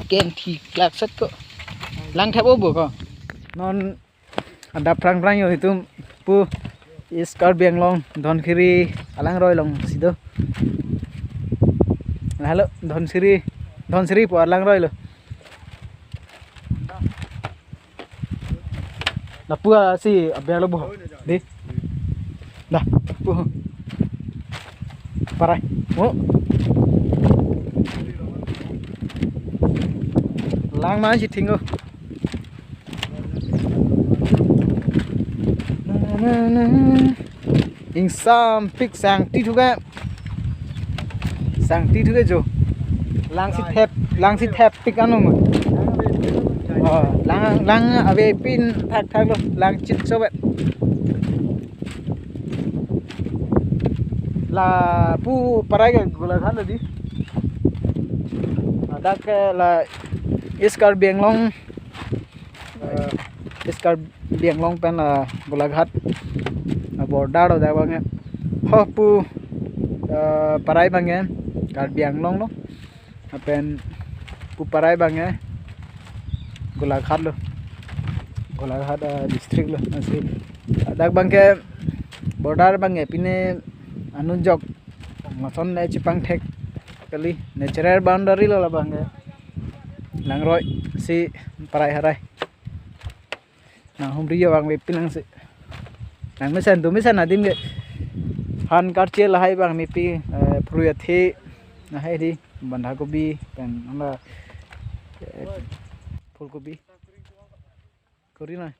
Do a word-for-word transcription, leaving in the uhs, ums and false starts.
Ken thi klak set ko. Lang thep o bo ko. Non adap prang prang yo itum pu East Karbi Anglong Dhonsiri alangroi alongsi do. Halo, Dhonsiri, Dhonsiri pu alangroi lo. Lapu asi abia lo bo. Di. Dah, pu. Parai. Oh. Lang ma si thingo. Na, na, na. Ingsampik sangti thuke. Sangti thuke jo. Lang si thep, lang si thep pik anu ma. Oh, lang, lang avepin thakthak lo, lang chit chobet. Lapu parai ke Golaghat lo di. Dak ke la East Karbi Anglong, eh, East Karbi Anglong pen la Golaghat, la border lo dak abang ke. Ho pu, eh, parai abang ke Karbi Anglong lo. Lapen pu parai abang ke Golaghat lo. Golaghat, eh, district lo. Lasi dak abang ke border abang ke pine anujok lason le chepangthek kali, natural boundary lo labang ke. Langroi si parai harai. Nanghumri yo abang mepi nang si. Nang mesen tu mesen adim ke. Han karche lahai abang mepi, eh, phrui athe lahai di bandha kobi pen hala, eh, phul kobi. Kori na.